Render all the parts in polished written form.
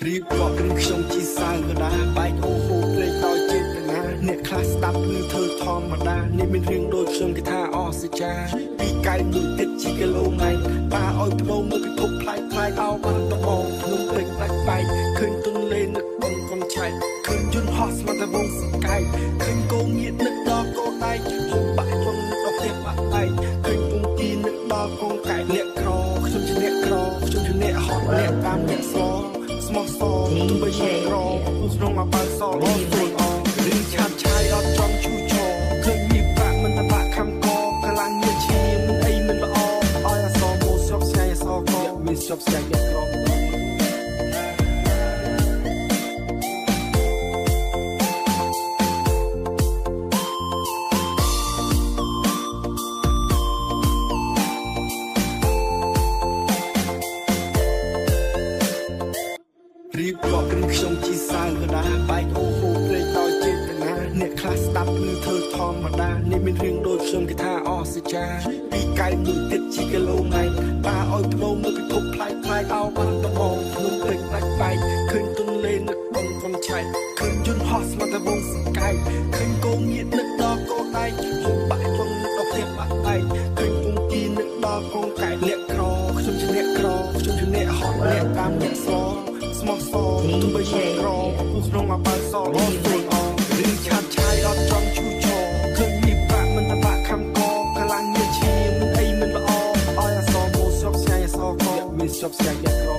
រៀបរាប់រឿងខ្ញុំជាសាវកដាបែកអូហូភ្លេចដោយចេតនាអ្នកខ្លះស្ដាប់ឬធ្វើធម្មតានេះមានរឿងដូចខ្ញុំគេថាអស្ចារ្យពីកែមួយទៀតជាគីឡូម៉ែត្រប៉ាឲ្យបដូរមកពិភពប្លែកប្លែកអោបានដបងភ្នំពេញដាច់បែកឃើញទន្លេនឹកបឹងកុំឆែកឃើញយន្តហោះស្មាត់តែវងសកែកឃើញគោងៀតនឹកដល់កោដែកហូបបាក់ជន់នឹកដល់ផ្ទះបាក់ដែកឃើញពងទីនឹកដល់កងកែកអ្នកក្រខ្ញុំជាអ្នកក្រខ្ញុំជាអ្នកហត់អ្នកតាមអ្នកសស្មោះសទោះបីជាក្រក្នុងអបាយសអត់ស្រួលអរឿងឆាតឆាយអត់ចង់ឈូឆរឃើញមានប្រាក់មិនតបាក់ខំកកម្លាំងញើឈាមមិនអីមិនល្អឲ្យអសមកស្រុកស្ងាយអសកមានស្រុកស្ងាយអ្នកក្ររៀបរាប់រឿងខ្ញុំជាសាវកដាបែកអូហូភ្លេចដោយចេតនាអ្នកខ្លះស្ដាប់ឬធ្វើធម្មតានេះមានរឿងដូចខ្ញុំគេថាអស្ចារ្យពីកែមួយទៀតជាគីឡូម៉ែត្រប៉ាឲ្យបដូរមកពិភពប្លែកប្លែកអោបានដបងភ្នំពេញដាច់បែកឃើញទន្លេនឹកបឹងកុំឆែកឃើញយន្តហោះស្មាត់តែវងសកែកឃើញគោងៀតនឹកដល់កោដែកហូបបាក់ជន់នឹកដល់ផ្ទះបាក់ដែកឃើញពងទីនឹកដល់កងកែកអ្នកក្រខ្ញុំជាអ្នកក្រខ្ញុំជាអ្នកហត់អ្នកតាមអ្នកសស្មោះសទោះបីជាក្រក្នុងអបាយសអត់ស្រួលអរឿងឆាតឆាយអត់ចង់ឈូឆរឃើញមានប្រាក់មិនតបាក់ខំកកម្លាំងញើឈាមមិនអីមិនល្អឲ្យអសមកស្រុកស្ងាយអសកមានស្រុកស្ងាយអ្នកក្រ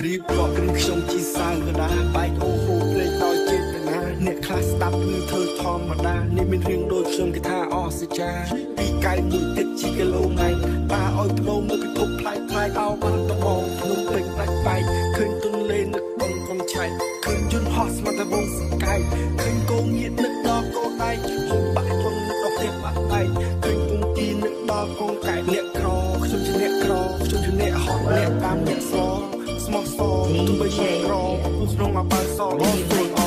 រៀបរាប់រឿងខ្ញុំជាសាវកដាបែកអូហូភ្លេចដោយចេតនាអ្នកខ្លះស្ដាប់ឬធ្វើធម្មតានេះមានរឿងដូចខ្ញុំគេថាអស្ចារ្យពីកែមួយទៀតជាគីឡូម៉ែត្រប៉ាឲ្យបដូរមកពិភពប្លែកប្លែកអោបានដបងភ្នំពេញដាច់បែកឃើញទន្លេនឹកបឹងកុំឆែកឃើញយន្តហោះស្មាត់តែវងសកែកឃើញគោងៀតនឹកដល់កោដែកហូបបាក់ជន់នឹកដល់ផ្ទះបាក់ដែកឃើញពងទីនឹកដល់កងកែកអ្នកក្រខ្ញុំជាអ្នកក្រខ្ញុំជាអ្នកហត់អ្នកតាមអ្នកសស្មោះសទោះបីជាក្រក្នុងអបាយសអត់ស្រួលអ